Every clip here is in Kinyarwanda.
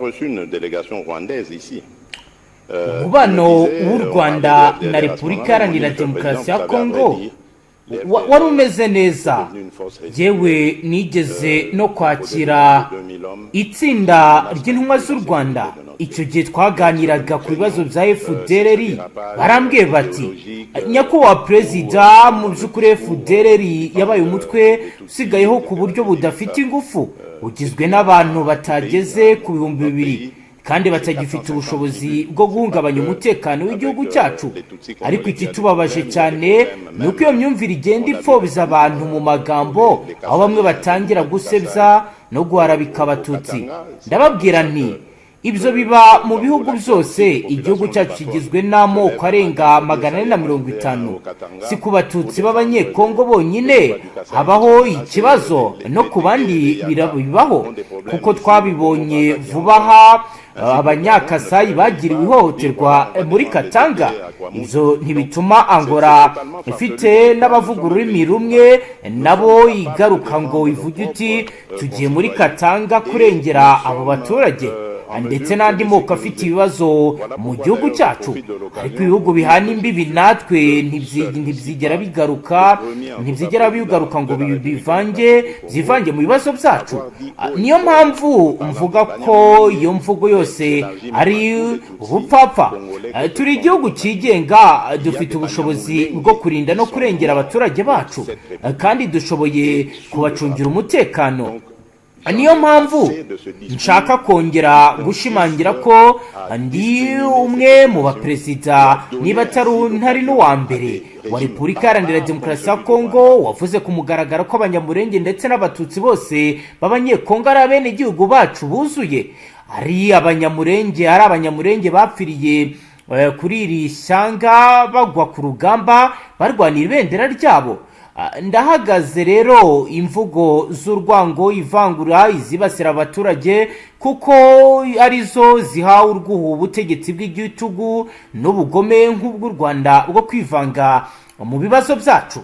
Reçu une délégation rwandaise ici. Umubano w'u Rwanda na Repubulika Iharanira Demokarasi ya Kongo wari umeze neza. Yewe, nigeze no kwakira itsinda ry'intumwa z'u Rwanda. Icyo gihe twaganiraga ku bibazo bya FDLR. Barambwiye bati: "Nyakubahwa Perezida, mu by'ukuri FDLR yabaye umutwe usigayeho ku buryo budafite ingufu, ugizwe n'abantu batageze ku 2000 kandi batagifite ubushobozi bwo guhungabanya umutekano w'igihugu cyacu. Ariko ikitubabaje cyane ni uko iyo myumvire igenda ipfobya abantu mu magambo, aho bamwe batangira gusebya no guharabika Abatutsi." Ndababwira nti: "Ibyo biba mu bihugu byose. Igihugu cyacu kigizwe n'amoko arenga 450. Si ku Batutsi b'Abanyekongo bonyine habaho ikibazo, no ku bandi bibaho, kuko twabibonye vuba aha, Abanyakasayi bagiriwe ihohoterwa muri Katanga. Ibyo ntibituma Angola ifite n'abavuga ururimi rumwe nabo igaruka ngo ivuge uti: 'Tugiye muri Katanga kurengera abo baturage,' ndetse n'andi moko afite ibibazo mu gihugu cyacu. Ariko ibihugu bihana imbibi natwe ntibyigera bigaruka ngo bivange byivange mu bibazo byacu. Niyo mpamvu mvuga ko iyo mvugo yose ari ubupfapfa. Turi igihugu cyigenga, dufite ubushobozi bwo kurinda no kurengera abaturage bacu, kandi dushoboye kubacungira umutekano. Niyo mpamvu nshaka kongera gushimangira ko ndi umwe mu baperezida, niba atari ntari n'uwa mbere wa Repubulika Iharanira Demokarasi ya Kongo, wavuze ku mugaragaro ko Abanyamurenge ndetse n'Abatutsi bose b'Abanyekongo ari abenegihugu bacu buzuye, ari Abanyamurenge bapfiriye kuri iri shyanga, bagwa ku rugamba barwanira ibendera ryabo. Ndahagaze rero imvugo z'urwango, ivangura, izibasira abaturage, kuko arizo zihawe urwuho ubutegetsi bw'igitugu n'ubugome nk'ubw'u Rwanda bwo kwivanga mu bibazo byacu.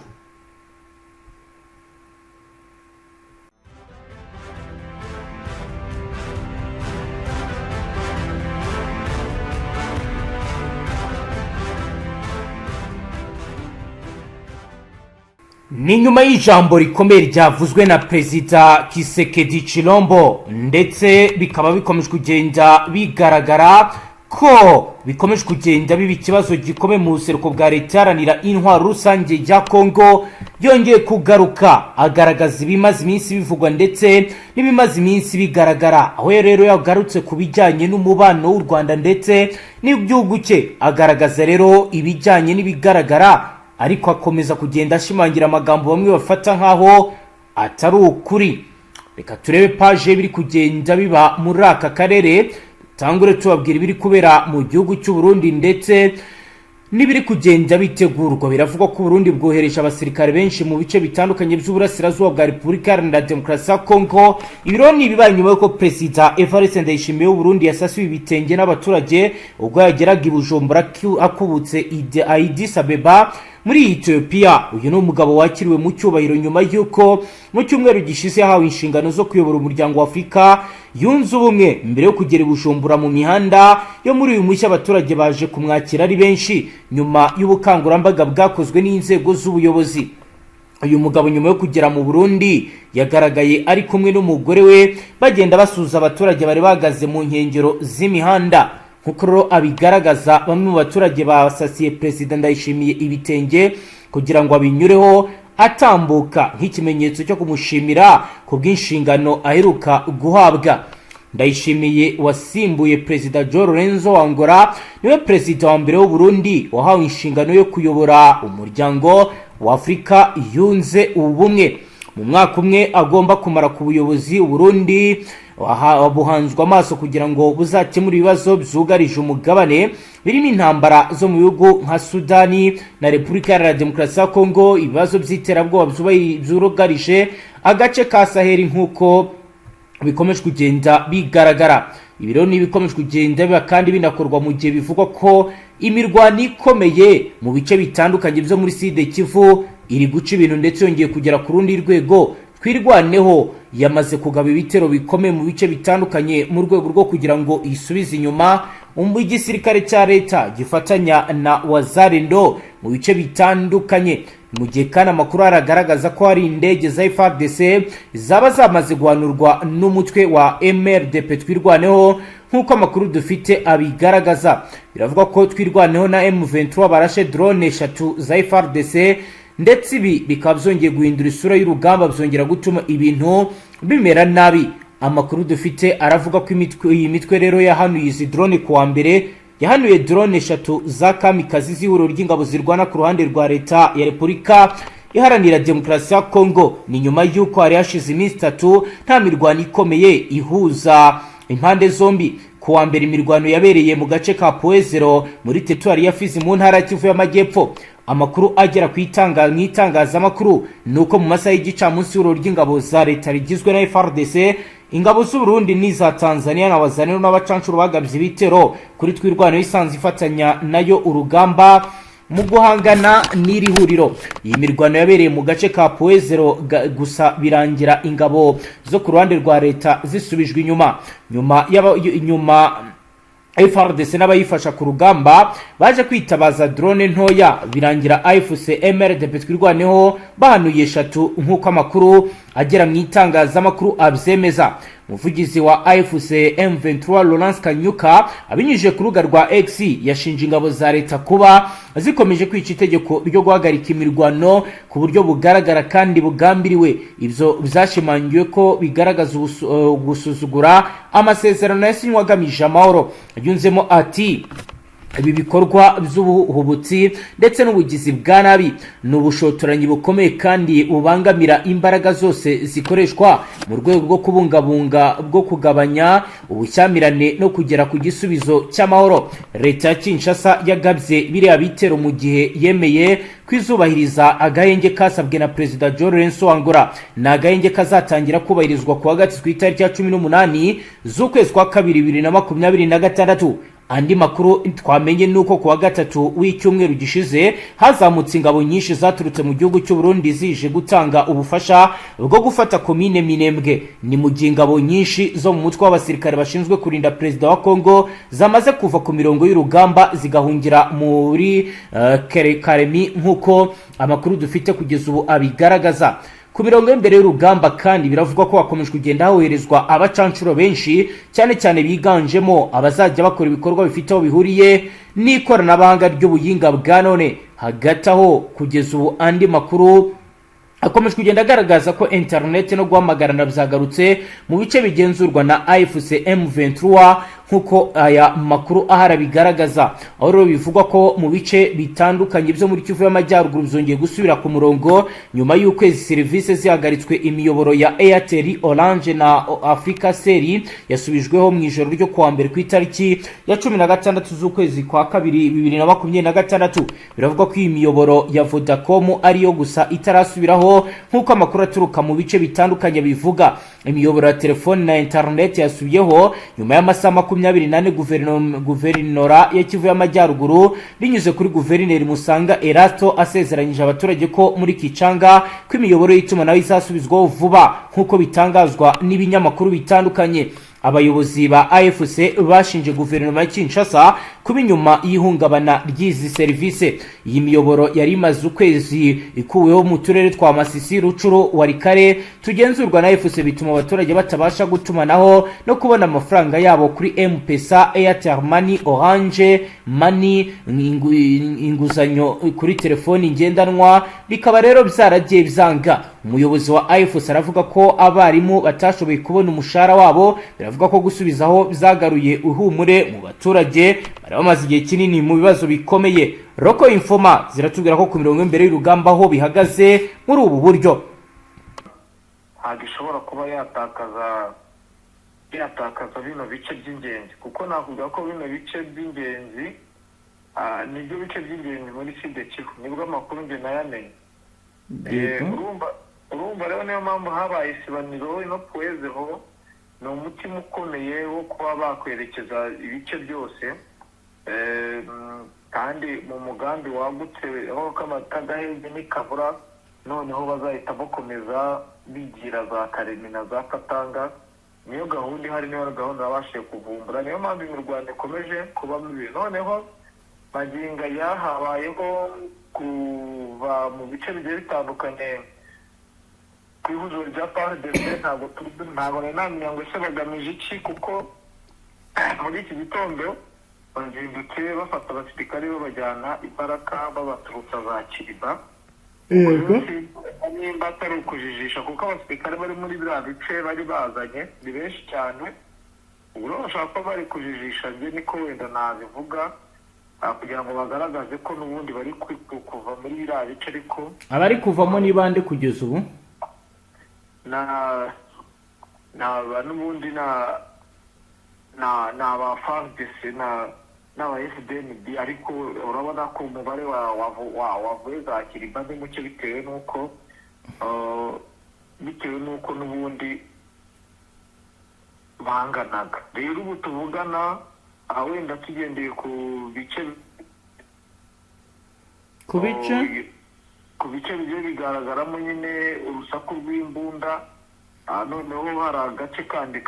Ni nyuma y'ijambo rikomeye ryavuzwe na Perezida Tshisekedi Tshilombo, ndetse bikaba bikomeje kugenda bigaragara ko bikomeje kugenda biba ikibazo gikomeye mu buseruko bwa Leta Iharanira Intwaro Rusange ya Kongo. Yongeye kugaruka agaragaza ibimaze iminsi bivugwa ndetse n'ibimaze iminsi bigaragara, aho rero yagarutse ku bijyanye n'umubano w'u Rwanda ndetse n'igihugu cye, agaragaza rero ibijyanye n'ibigaragara, ariko akomeza kugenda ashimangira amagambo bamwe bafata nk'aho atari ukuri. Reka turebe paje biri kugenda biba muri aka karere. Tangure tubabwira ibiri kubera mu gihugu cy'u Burundi ndetse n'ibiri kugenda bitegurwa. Biravugwa ko Burundi bwohereje abasirikare benshi mu bice bitandukanye by'uburasirazuba bwa Repubulika Iharanira Demokarasi ya Kongo. Ibiro ni ibibaye nyuma y'uko Perezida Evariste Ndayishimiye w'u Burundi yasasiwe ibitenge n'abaturage ubwo yageraga i Bujumbura akubutse Addis Abeba muri Ethiopia. Uyu ni umugabo wakiriwe mu cyubahiro nyuma y'uko mu cyumweru gishize yahawe inshingano zo kuyobora Umuryango wa Afurika Yunze Ubumwe. Mbere yo kugera i Bujumbura, mu mihanda yo muri uyu mushya abaturage baje kumwakira ari benshi nyuma y'ubukangurambaga bwakozwe n'inzego z'ubuyobozi. Uyu mugabo nyuma yo kugera mu Burundi yagaragaye ari kumwe n'umugore we, bagenda basuhuza abaturage bari bahagaze mu nkengero z'imihanda. Nk'uko rero abigaragaza, bamwe mu baturage basasiye Perezida Ndayishimiye ibitenge kugira ngo abinyureho atambuka, nk'ikimenyetso cyo kumushimira ku bw'inshingano aheruka guhabwa. Ndayishimiye wasimbuye Perezida João Lourenço wa Angola niwe perezida wa mbere w'u Burundi wahawe inshingano yo kuyobora Umuryango wa Afurika Yunze Ubumwe. Mu mwaka umwe agomba kumara ku buyobozi, Uburundi buhanzwe amaso kugira ngo buzakemure ibibazo byugarije umugabane, birimo intambara zo mu bihugu nka Sudani na Repubulika Iharanira Demokarasi ya Kongo, ibibazo by'iterabwoba byugarije agace ka Saheli, nk'uko bikomeje kugenda bigaragara. Ibi rero ni ibikomeje kugenda biba kandi binakorwa mu gihe bivugwa ko imirwano ikomeye mu bice bitandukanye byo muri Sud Kivu iri guca ibintu, ndetse yongeye kugera ku rundi rwego. Twirwaneho yamaze kugaba ibitero bikomeye mu bice bitandukanye mu rwego rwo kugira ngo isubize inyuma igisirikare cya leta gifatanya na Wazalendo mu bice bitandukanye. Mu gihe kandi amakuru aragaragaza ko hari indege za FARDC zaba zamaze guhanurwa n'umutwe wa MRDP Twirwaneho, nk'uko amakuru dufite abigaragaza. Biravuga ko Twirwaneho na M23 barashe drone eshatu za FARDC, ndetse ibi bikaba byongeye guhindura isura y'urugamba, byongera gutuma ibintu bimera nabi. Amakuru dufite aravuga ko iyi mitwe rero yahanuye izi drone kuwa mbere, yahanuye drone eshatu za kamikazi z'ihuriro ry'ingabo zirwana ku ruhande rwa leta ya Repubulika Iharanira Demokarasi ya Kongo. Ni nyuma y'uko hari hashize iminsi 3 nta mirwano ikomeye ihuza impande zombi. Ku wa mbere, imirwano yabereye mu gace ka Point Zéro muri teritwari ya Fizi mu ntara ya Kivu y'Amajyepfo. Amakuru agera mu itangazamakuru ni uko mu masaha y'igicamunsi, ihuriro ry'ingabo za leta rigizwe na FARDC, ingabo z'Uburundi n'iza Tanzania na Wazalendo n'abacanshuro bagabye ibitero kuri Twirwaneho isanzwe ifatanya nayo urugamba mu guhangana n'iri huriro. Iyi mirwano yabereye mu gace ka Point Zéro gusa, birangira ingabo zo ku ruhande rwa leta zisubijwe inyuma. Nyuma FARDC n'abayifasha ku rugamba baje kwitabaza drone ntoya, birangira AFC MRDP Twirwaneho bahanuye eshatu, nk'uko amakuru agera mu itangazamakuru abyemeza. Umuvugizi wa AFC M23, Lawrence Kanyuka, abinyujije ku rubuga rwa X, yashinje ingabo za leta kuba zikomeje kwica itegeko ryo guhagarika imirwano ku buryo bugaragara kandi bugambiriwe. Ibyo byashimangiwe ko bigaragaza gusuzugura amasezerano yasinywe agamije amahoro. Yunzemo ati: "Ibi bikorwa by'ubuhubutsi ndetse n'ubugizi bwa nabi ni ubushotoranyi bukomeye kandi bubangamira imbaraga zose zikoreshwa mu rwego rwo kubungabunga, bwo kugabanya ubushyamirane no kugera ku gisubizo cy'amahoro." Leta ya Kinshasa yagabye biriya bitero mu gihe yemeye kwizubahiriza agahenge kasabwe na Perezida João Lourenço wa Angola. Ni agahenge kazatangira kubahirizwa kuwa gatatu, ku itariki ya 18 z'ukwezi kwa kabiri 2026. Andi makuru twamenye ni uko kuwa gatatu w'icyumweru gishize hazamutse ingabo nyinshi zaturutse mu gihugu cy'u Burundi zije gutanga ubufasha bwo gufata komine Minembwe. Ni mu gihe ingabo nyinshi zo mu mutwe w'abasirikare bashinzwe kurinda perezida wa Kongo zamaze kuva ku mirongo y'urugamba zigahungira muri Karemi, nk'uko amakuru dufite kugeza ubu abigaragaza. Ku mirongo y'imbere y'urugamba kandi biravugwa ko hakomeje kugenda hoherezwa abacanshuro benshi cyane cyane, biganjemo abazajya bakora ibikorwa bifite aho bihuriye n'ikoranabuhanga ry'ubuhinga bwa none. Hagati aho, kugeza ubu andi makuru akomeje kugenda agaragaza ko interineti no guhamagarana byagarutse mu bice bigenzurwa na AFC M23, nk'uko aya makuru ahari abigaragaza. Aho rero bivugwa ko mu bice bitandukanye byo muri Kivu y'Amajyaruguru byongeye gusubira ku murongo nyuma y'ukwezi serivisi zihagaritswe. Imiyoboro ya Airtel, Orange na Africacell yasubijweho mu ijoro ryo kuwa mbere, ku itariki ya 16 z'ukwezi kwa kabiri 2026. Biravugwa ko iyi miyoboro ya Vodacom ariyo gusa itarasubiraho, nk'uko amakuru aturuka mu bice bitandukanye bivuga. Imiyoboro ya telefoni na interineti yasubiyeho nyuma y'amasaha 24 guverinora ya Kivu y'Amajyaruguru, binyuze kuri Guverineri Musanga Erasto, asezeranyije abaturage ko muri Kicanga ko imiyoboro y'itumanaho izasubizwaho vuba, nk'uko bitangazwa n'ibinyamakuru bitandukanye. Abayobozi ba AFC bashinje guverinoma ya Kinshasa kuba inyuma y'ihungabana ry'izi serivisi. Iyi miyoboro yari imaze ukwezi ikuweho mu turere twa Masisi, Rutshuru, Walikale tugenzurwa na AFC, bituma abaturage batabasha gutumanaho no kubona amafaranga yabo kuri M-Pesa, Airtel Money, Orange Money, inguzanyo kuri telefoni ngendanwa, bikaba rero byaragiye byanga. Umuyobozi wa AFC aravuga ko abarimu batashoboye kubona umushahara wabo. Biravuga ko gusubizaho byagaruye ihumure mu baturage bari bamaze igihe kinini mu bibazo bikomeye. Local informer ziratubwira ko ku mirongo y'imbere y'urugamba aho bihagaze muri ubu buryo. Ntabwo ishobora kuba yatakaza bino bice by'ingenzi, kuko navuga ko bino bice by'ingenzi nibyo bice by'ingenzi muri Sud Kivu, nibwo amakuru njye nayamenye. Urumva rero niyo mpamvu habaye isibaniro no kuwezeho ni umutima ukomeye wo kuba bakwerekeza ibice byose. Kandi mu mugambi wagutse aho kagahenge nikabura. Noneho bazahita bakomeza bigira za Karemi na za Katanga. Niyo gahunda ihari, niyo gahunda babashije kuvumbura, niyo mpamvu imirwano ikomeje kubamo ibintu. Noneho magingo aya habayeho kuva mu bice bigiye bitandukanye ku ihuriro rya FARDC. Ntabwo nari namenya ngo ese bagamije iki, kuko muri iki gitondo bazindutse bafata abasirikare babajyana i Baraka, babaturutsa za Kiriba. Nimba atari ukujijisha, kuko abasirikare bari muri biriya bice bari bazanye ni benshi cyane. Ubu rero bashobora kuba bari kujijisha, njye niko wenda nabivuga, kugira ngo bagaragaze ko n'ubundi bari kuva muri biriya bice, ariko Abari kuvamo ni bande kugeza ubu? Na n'ubundi na aba FARDC na n'aba FDNB, ariko urabona ko umubare wa wavuye za Kiriba ni muke, bitewe n'uko n'ubundi banganaga. Rero ubu tuvugana, wenda tugendeye ku bice Ku bice? Ku bice bigiye bigaragaramo nyine urusaku rw'imbunda. Noneho hari agace kandi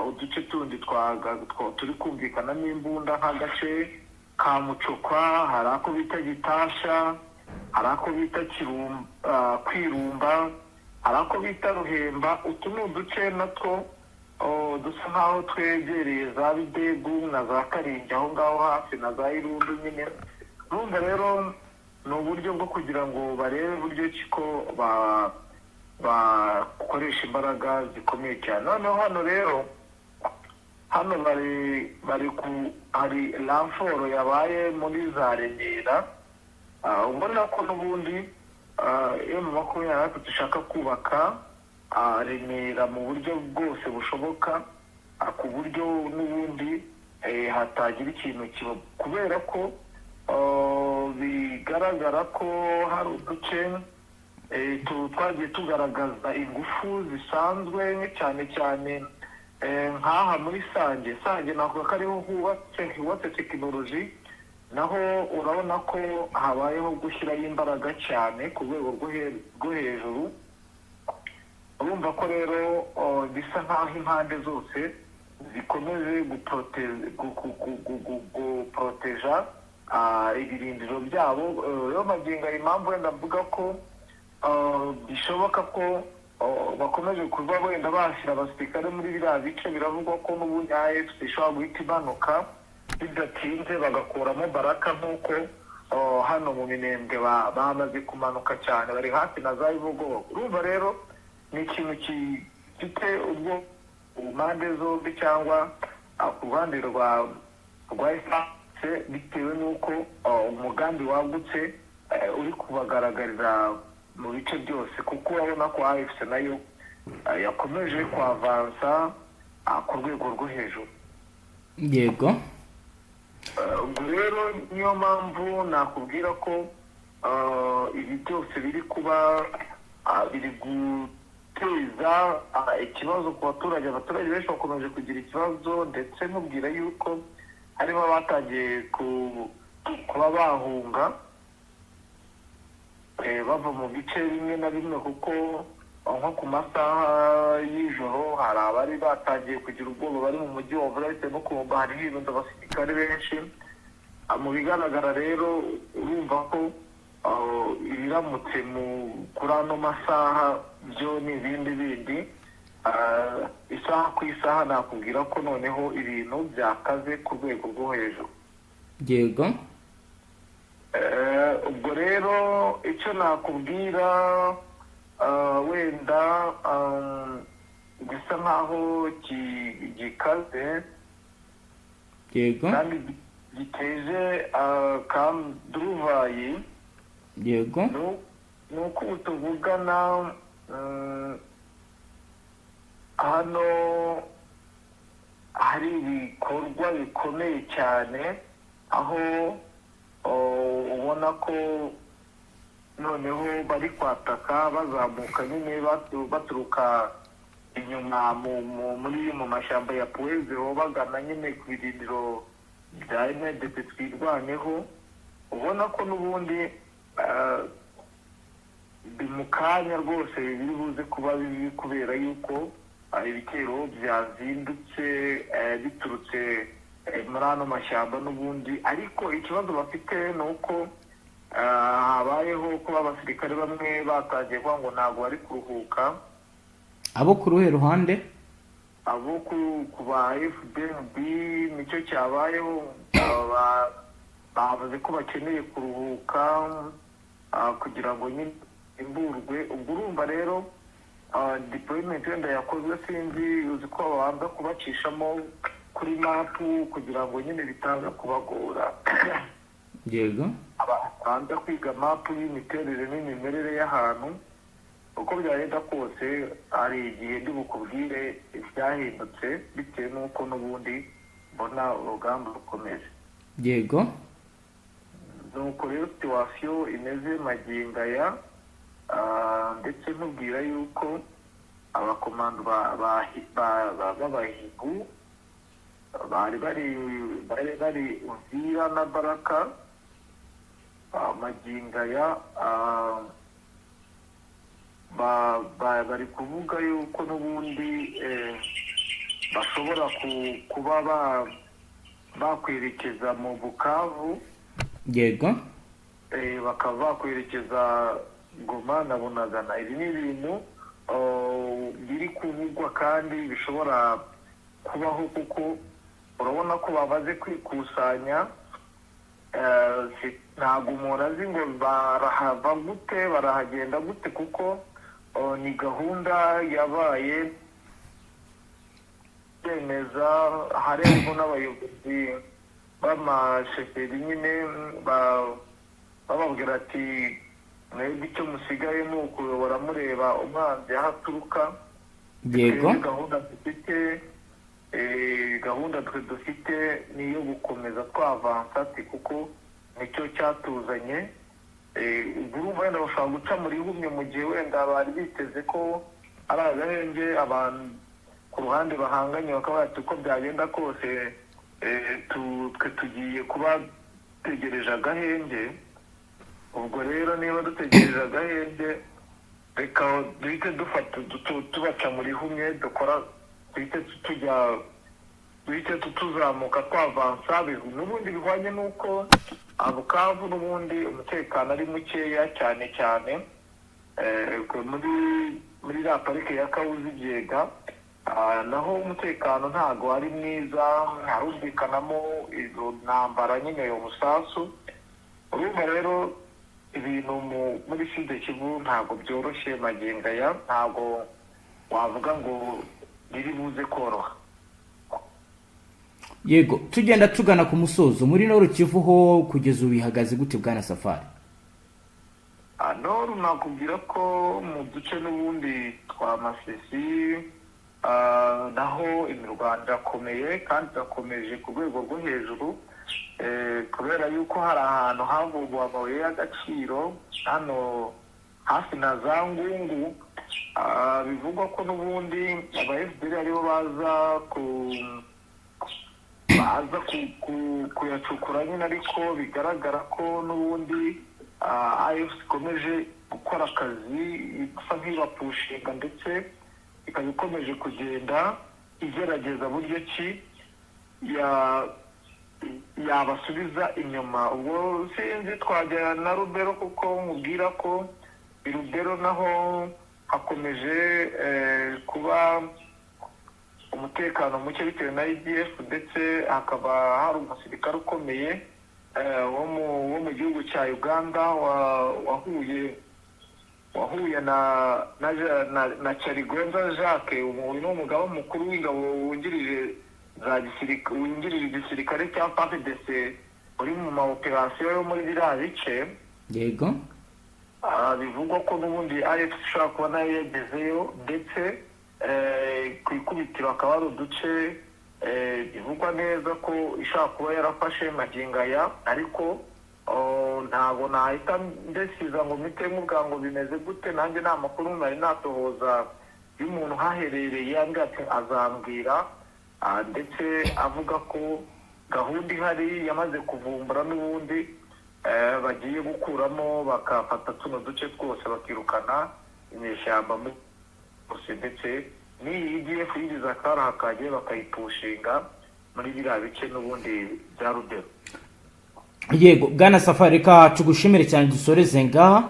uduce tundi turi kumvikanamo imbunda, nk'agace ka Mucokwa, hari ako bita Gitasha, hari ako bita Kwirumba, hari ako bita Ruhemba. Utu ni uduce natwo dusa nkaho twegereye za Bidegu na za Karingi aho ngaho hafi na za Irundu nyine. Urumva rero ni uburyo bwo kugira ngo barebe uburyo ki ko bakoresha imbaraga zikomeye cyane. Noneho hano rero, hano bari ku hari renfort yabaye muri za Remera. Ubona ko n'ubundi M23 ishaka kubaka Remera mu buryo bwose bushoboka, ku buryo n'ubundi hatagira ikintu kiba, kubera ko bigaragara ko hari uduce twagiye tugaragaza ingufu zisanzwe, cyane cyane nk'aha muri Sange. Sange navuga ko ariho hubatse tekinoloji, naho urabona ko habayeho gushyiraho imbaraga cyane ku rwego rwo hejuru. Urumva ko rero bisa nk'aho impande zose zikomeje guporoteja ibirindiro byabo. Rero magingo aya, impamvu wenda mvuga ko bishoboka ko bakomeje kuba wenda bashyira abasirikare muri biriya bice, biravugwa ko n'ubundi AFC ishobora guhita imanuka bidatinze bagakuramo Baraka, nk'uko hano mu Minembwe bamaze kumanuka cyane, bari hafi na za Ivogo. Urumva rero ni ikintu gifite ubwo ku mpande zombi cyangwa ku ruhande rwa esanse, bitewe n'uko umugambi wagutse uri kubagaragarira mu bice byose, kuko urabona ko AFC nayo yakomeje kwavansa ku rwego rwo hejuru. Ubwo rero niyo mpamvu nakubwira ko ibi byose biri kuba biri guteza ikibazo ku baturage. Abaturage benshi bakomeje kugira ikibazo, ndetse mubwira yuko harimo abatangiye kuba bahunga bava mu bice bimwe na bimwe, kuko nko ku masaha y'ijoro hari abari batangiye kugira ubwoba bari mu mujyi wa Uvira, bitewe no kumva hari hirunze abasirikare benshi. Mu bigaragara rero urumva ko ibiramutse mu kuri ano masaha byo ni ibindi bindi. Isaha ku isaha nakubwira ko noneho ibintu byakaze ku rwego rwo hejuru. Ubwo rero icyo nakubwira wenda gisa nkaho gikaze kandi giteje kaduruvayi ni uko ubu tuvugana hano hari ibikorwa bikomeye cyane, aho ubona ko noneho bari kwataka bazamuka nyine baturuka inyuma muri mu mashyamba ya Puwezeho, bagana nyine ku birindiro bya MDP Twirwaneho. Ubona ko n'ubundi Mu kanya rwose biri buze kuba bibi, kubera yuko ibitero byazindutse biturutse muri ano mashyamba n'ubundi. Ariko ikibazo bafite ni uko habayeho kuba abasirikare bamwe batangiye kuvuga ngo ntabwo bari kuruhuka. Abo ku ruhe ruhande? Abo ku ba FDNB nicyo cyabayeho. Bavuze ko bakeneye kuruhuka kugira ngo nyine imburwe. Ubwo urumva rero deployment wenda yakozwe, sinzi, uzi ko babanza kubacishamo kuri mapu kugira ngo nyine bitaza kubagora. Babanza kwiga mapu y'imiterere n'imimerere y'ahantu. Uko byagenda kose, hari igihe ndi bukubwire ibyahindutse bitewe n'uko n'ubundi mbona urugamba rukomeje. Nuko rero situation imeze magingo aya, ndetse nkubwira yuko abakomando b'abahigu bari bari Uvira na Baraka, magingo aya bari kuvuga yuko n'ubundi bashobora kuba bakwerekeza mu Bukavu. Bakaba bakwerekeza Goma na Bunagana. Ibi ni ibintu biri kuvugwa kandi bishobora kubaho, kuko urabona ko bamaze kwikusanya. Ntabwo umuntu azi ngo barahava gute, barahagenda gute, kuko ni gahunda yabaye kwemeza. Harimo n'abayobozi b'amasheferi nyine bababwira ati: "Mwebwe icyo musigaye ni ukuyobora mureba umwanzi aho aturuka." Twebwe gahunda dufite, gahunda twe dufite ni iyo gukomeza twavansa, ati kuko nicyo cyatuzanye. Ubwo urumva wenda bashobora guca muri humye mu gihe wenda bari biteze ko ari agahenge, abantu ku ruhande bahanganye bakaba bati: "Uko byagenda kose, twe tugiye kuba dutegereje agahenge. Ubwo rero niba dutegereje agahenge, reka duhite dufata tubaca muri humye, dukora duhite tujya, duhite tuzamuka twavansa." N'ubundi bihwanye n'uko Bukavu n'ubundi umutekano ari mukeya cyane cyane muri la parike ya Kahuzi Biega. Naho umutekano ntago ari mwiza, harumvikanamo izo ntambara nyine, uyo musasu. Urumva rero ibintu muri Sud Kivu ntabwo byoroshye magingo aya, ntabwo wavuga ngo biri buze koroha. Yego, tugenda tugana ku musozo, muri Nord Kivu ho kugeza ubu bihagaze gute, bwana Safari? Nord nakubwira ko mu duce n'ubundi twa Masisi, naho imirwano irakomeye kandi irakomeje ku rwego rwo hejuru, kubera yuko hari ahantu havumbuwe amabuye y'agaciro hano hafi na za Ngungu. Bivugwa ko n'ubundi aba FDLR aribo baza kuyacukura nyine, ariko bigaragara ko n'ubundi AFC ikomeje gukora akazi, isa nk'ibapushinga, ndetse ikaba ikomeje kugenda igerageza buryo ki yabasubiza inyuma. Ubwo sinzi, twajya na Rubero, kuko nkubwira ko i Rubero naho hakomeje kuba umutekano muke bitewe na ADF, ndetse hakaba hari umusirikare ukomeye wo mu gihugu cya Uganda wahuye na Kyaligonza Jacques. Uyu ni umugaba mukuru w'ingabo wungirije za gisirikare, wungirije igisirikare cya FARDC uri mu ma operasiyo yo muri biriya bice. Bivugwa ko n'ubundi AFC ishobora kuba nayo yagezeyo, ndetse ku ikubitiro hakaba hari uduce bivugwa neza ko ishobora kuba yarafashe magingo aya. Ariko ntabwo nahita ndesiza ngo mpite nkubwira ngo bimeze gute. Nanjye nta makuru nari natohoza y'umuntu uhaherereye, yambwira ati azambwira. Ndetse avuga ko gahunda ihari yamaze kuvumbura n'ubundi. bagiye gukuramo, bakafata tuno duce twose, bakirukana inyeshyamba muri hose, ndetse n'iyi ADF yigize akaraha kagiye bakayipushinga muri biriya bice n'ubundi bya Rubero. Yego, bwana Safari, reka tugushimire cyane, dusoreze ngaha.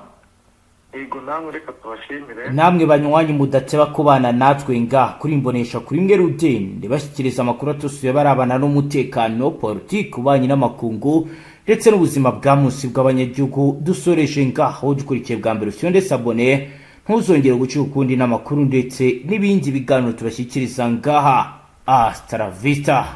Yego, namwe reka tubashimire. Namwe banywanyi mudateba kubana natwe ngaha kuri imbonesha kuri imwe rudende, bashyikiriza amakuru atusuye barabana n'umutekano, politiki, ububanyi n'amakungu ndetse n'ubuzima bwa munsi bw'abanyagihugu. Dusoreje ngaho. Dukurikiye bwa mbere, ufyonde s'abonner, ntuzongere gucika ukundi n'amakuru ndetse n'ibindi biganiro tubashyikiriza ngaha. Hasta la vista.